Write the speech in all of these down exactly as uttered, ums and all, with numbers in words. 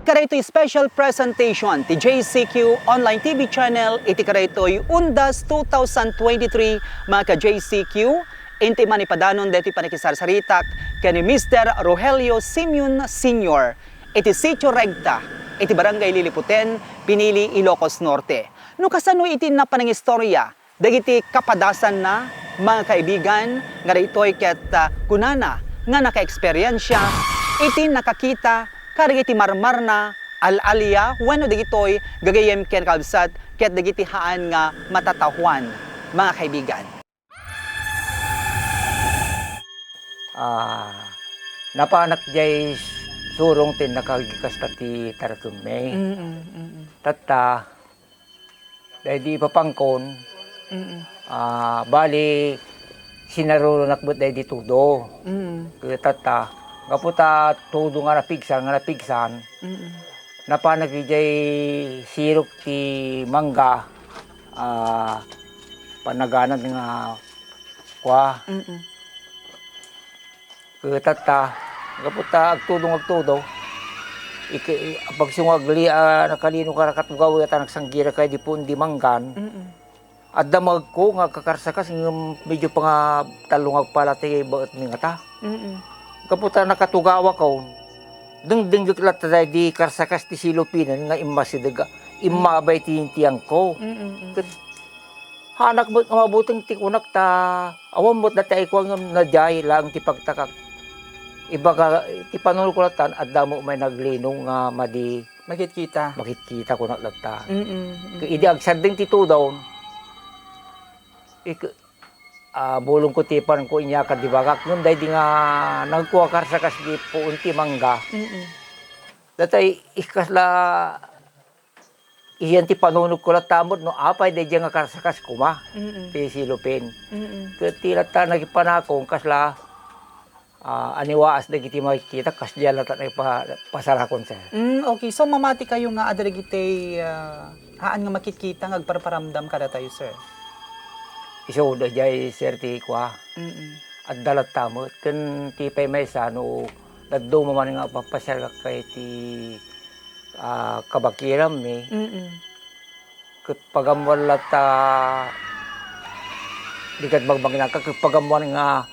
Kadaytoy special presentation ti J C Q Online T V Channel iti kadaytoy Undas two thousand twenty-three, mga ka-J C Q, inti manipadanon daytoy panakisarsaritak ken ni Mister Rogelio Simeon Senior iti Sitio Recta, iti Barangay Liliputen, Pinili, Ilocos Norte. No kasano iti napanangistoria dagiti kapadasanna, mga kaibigan, nga daytoy ket, ah, kunana nga nakaeksperiensia iti nakakita kadagiti marmarna, al-alia, wenno dagitoy gagayyem ken kakabsat ket dagiti haan nga matatahuan, mga kaibigan. Ah, napanak jay surong ti nakagikasta ti tarakemme. Mm, mm. Tatta, daydi ipapangkon, Mm. ah, bali, sinaruronak met daydi tudo. Mm. Ket tatta, gapu ta tudo nga napigsan, nga napigsan, Mm. napanak idiay sirok ti mangga, ah, panaganad nga kua. Mm. Ket tatta, gapu ta agtudo nga agtudo, iki-, pagsungo agli-, a, nakalino ka nakatugaw, ta nagsanggira ka idi puon di manggan. Mm. Adda maegko nga agkakarsakas, ngem medyo pangatallongag pay la ti baetmi ngata. Mm. Gapu ta nakatugawakon, dengdenggek latta daydi karsakas ti silopinen nga immasideg, immabay ti yintiangko. Mm, mm, mm. Ket haanak met nga mabuteng ti kunak ta awan met dayta ikua ngem nadiay laeng ti pagtakak. Ibaga, ti panunotko latta, adda met may naglino nga madi Makitkita. makitkita kunak latta. Mm, mm. Ket idi agsardeng ti tudon, ik-, ah, bulongko ti panko inyakad di bagak. Ngem daydi nga nagkua karsakas di puon ti mangga. Mm. Datay ikasla Iyan ti panunotko latta met no apay daydiay nga karsakas koma Mm. ti silopin. Mm. Ket ti latta nagipanakon kasla, ah, aniwaas dagiti makikita, kasdiay latta nagipa-, pasarakon, sir. Mm, okay. So, mamati kayo nga adda dagiti, ah, haan nga makikita nga agparparamdam kadatayo, sir? Isu, daydiay, sir, ti kua. Mm. Adda latta met. Ken ti pay maysa no dadduma man nga agpapasiarka iti ah, kabakiranmi, Mm. ket pagammuan latta, di ket magmagnaka, ket pagammuan nga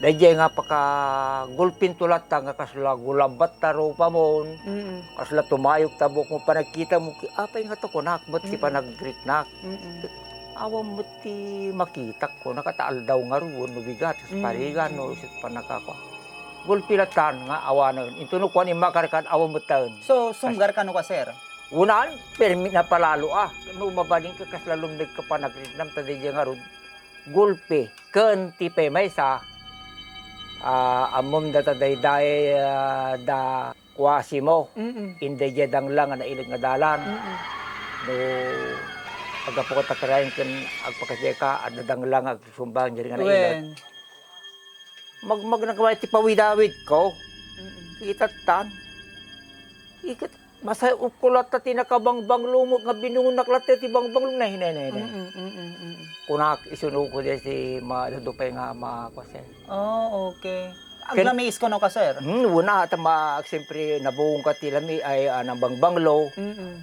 daydiay nga pakagulpinto latta nga kasla gulabbat ta rupamon, Mm. kasla tumayog ta buokmo, panagkitamo, apay nga to kunak, met ti Mm. panagriknak. Mm. Awan met ti makitak, kunak, ta aldaw ngarud, no bigat, Mm. parigan, no, isu ti panagkakua. Gulpi lattan nga awanen. Intono kuan immakarkad awan metten. So, sunggar kano ka, sir? Unan, permi napalalo a. No mabalin ka kasla lumneg ka panagriknam ta daydiay ngarud. Gulpi. Ken ti pay maysa, ah, ammom data daydiay, ah, da Quasimo. Mm-mm. Inday diay dangla nga nailet nga dalan. Mm-mm. No, aggapu ka ta karayen ken agpakasdiay ka, adda dangla nga agsumba, diay nga nailet. Wen. Magmagna ka ti pawidawidko. Mm-mm. Itattan. Ikat-, masayupko latta ti nakabangbanglo nga binungonak latta ti bangbanglo. Nay, nay, nay, nay. Mm-mm, mm-mm, mm-mm. Kunak, isuno ko diay ti madadupay nga makuase. Oh, okay. Ken- Aglamiis kono ka, sir? Hmm, una, ta ma-, siyempre, nabungong ka ti lami-, ay, ah, nabangbanglo. Mm-mm.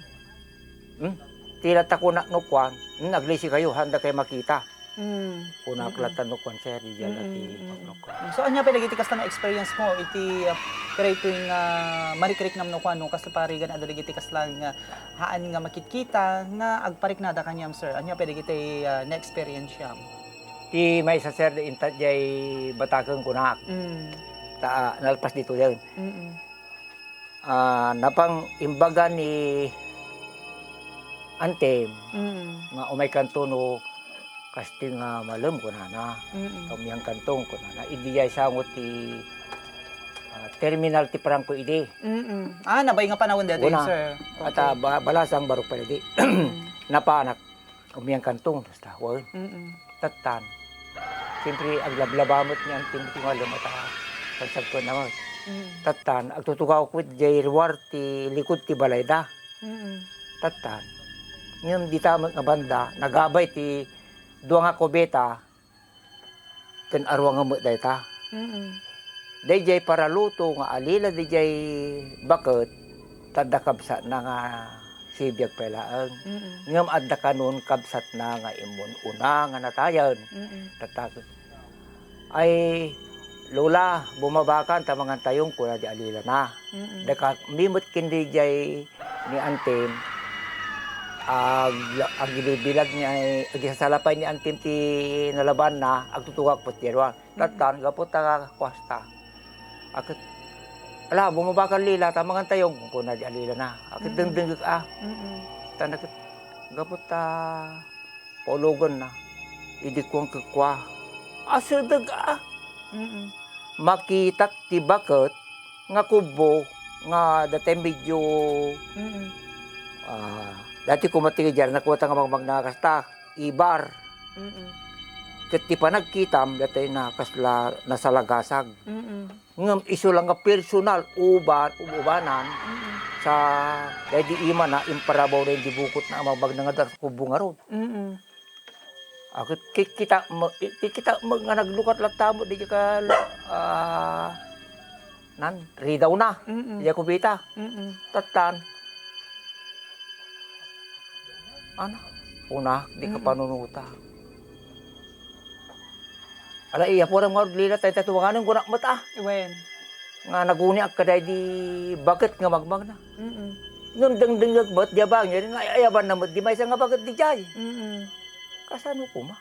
Hmm? Ti latta kunak no kuan, hmm, aglisi kayo, handa kayo makita. Mm. Kunak Mm-mm. latta no kuan, sir, di dyan Mm-mm, ati mm-mm. no kuan. So, anya pay dagiti kasta nga experience mo iti, ah, karaytoy nga marikriknam no kuan, no? Kasta parigan, adda dagiti kasla nga haan nga makitkita nga agpariknada kaniam, sir. Anya pay dagiti, ah, na-experience yam? Ti maysa, sir, inta diay bataken kunak. Mm. Ta, ah, nalpas ditoyen. Mm-mm. Ah, napang imbaga ni antem Mm. nga umay kanto no kasti nga malem kunana. Mm. Umiyan kanto kunana. Idi diay sango ti, ah, terminal ti prangko idi. Mm. Ah, nabay nga panawen daytoy, Una. sir. Ata Okay. ba-, balasang barok pay idi. Mm. Napanak. Umiyan kanto, basta, wen. Mm-mm. Tattan. Siyempre, aglablaba met ni antem ti malem ta, pagsagpet na met. Mm. Tattan, agtutugawko met diay ruar ti likod ti balayda. Mm-mm. Tattan. Ngem dita met nga banda, nagabay ti dua nga kubeta, ken aruangan met dayta. Mm-mm. Daydiay paraluto nga alila daydiay baket, Ta adda kabsatna nga sibiag pay laeng. Mm. Ngem adda kanon kabsatna nga immun-una nga natayen. Mm. Tatta-, "Ay, Lola, bumabakan ta mangantayong," kuna di alilana. Mm. Daka, mi met ken diay ni Antim, ag-, agibilbilag ni, agisasalapay ni Antim ti nalabanna, agtutugak met diay ruar. Tattan, gapu ta kuasta. Aket, "Ala, bumabakan Lila, ta mangantayong," kuna di alilana. Aket, mm, dengdengngek a. Mm. Tan aket, gapu ta paulogenna, idi kuan kenkuana, "Asideg a." Mm. Makitak ti baket nga kubbo nga datay medyo, mm, ah, dati koma ti diay, nakuata nga magmagna kasta, ibar. Mm. Ket ti panagkitam, datay na kasla nasalagasag. Mm. Ngem isu la nga personal, uban, ubanan, mm, sa, daydi imana, imparabaw daydi bukotna a magmagna nga da kubbo ngarud. Mm. Aket kikita mo, kikita mo nga naglukat latta met diay ka, ah, nan, ridawna. Mm. Diay kubita. Mm. Tattan. Ana, kuna, di ka, mm, panunota. Ala, iya, purem nga Lila, tay tatuanganen, kunak met a. Wen. Nga naguniak kadaydi baket nga magmagna. Mm. Ngem dengdengngek met, diay bangir, nga ay-ayabanna met, di maysa nga baket diay. Mm. Kasano koma?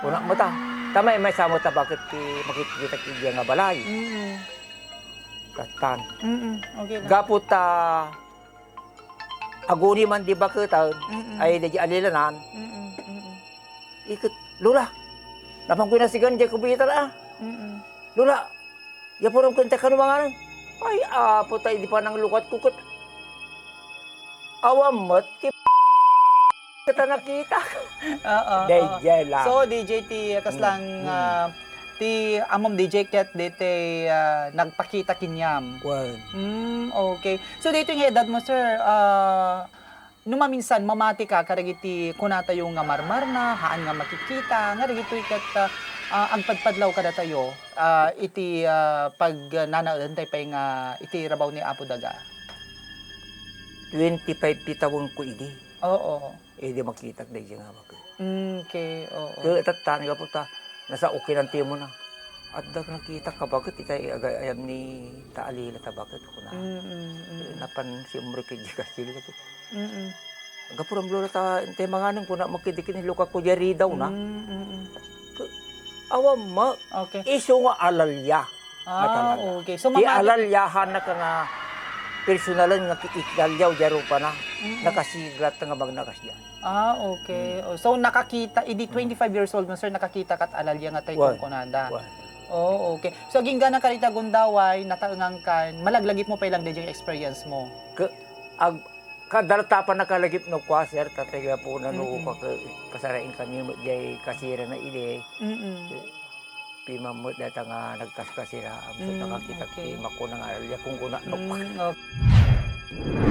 Kunak met a. Ta maymaysa met a baket ti makikita iti nga balay. Mm. Tattan. Mm, okay lang. Gapu ta aguni man di baketan, mm, ay, di alilanan. Mm, mm. Iket, "Lola, napanko nasigan diay kubita a." Mm. "Lola, ya purem ken ta kano manganen." "Ay, Apo, ta idi pananglukatko ket awan met ti ket a nakita." Oo, oo. Daydiay lang. So, D J, ti, kas lang, mm, ah, ti ammom, D J, ket ditoy, ah, nagpakita kaniam. Wen. Mm, okay. So, ditoy nga edad mo, sir, ah, no maminsan, mamati ka kadagiti kunatayo nga marmarna, haan nga makikita, nga dagitoy ket, ah, ah, agpadpadlaw kadatayo, ah, iti, ah, pagnanaedentay pay nga iti rabaw ni Apo Daga? Twenty-five ti tawenko idi. Oo. Idi makitak daydi nga baket. Mm, okay, oo. Ket tattan, gapu ta, nasa okay lang ti muna. Adda nakita ka baket, itay agayam ni ta Alila ta baket, kuna. Mm, mm, mm. Napan si Umre ket di kasila. Mm. Gapu ram, Lola, ta intay manganen, kuna, makidikit ni Luka ko diay ridaw na. Mm, mm, mm. Ke-, awan ma-, okay. Isu nga alalya. Ah, nga talaga. Okay. So, ti mamati- alalyahanna ka nga personalan nga ki-, ikalyaw diay rupana, mm-mm, nakasiglat nga magnakas diay. Ah, okay. Mm. Oh, so, nakakita, idi twenty-five years old mo, sir, nakakita kat alalya nga tay kunkunada. Wen. Oh, okay. So, agingga na karita gundaway, nataengan kan, malaglagip mo pay lang daydiay experience mo. Ke-, ag-, Kadalta pa nakalagip no kua, sir, tatay gapu na no, mm-mm, ka-, kasarain kami met diay kasira na idi. Mm-mm. Pimammet data nga nagkaskasira, ang, mm, nakakita, okay, ti makuna nga alalya, kung kuna, no. Mm, okay.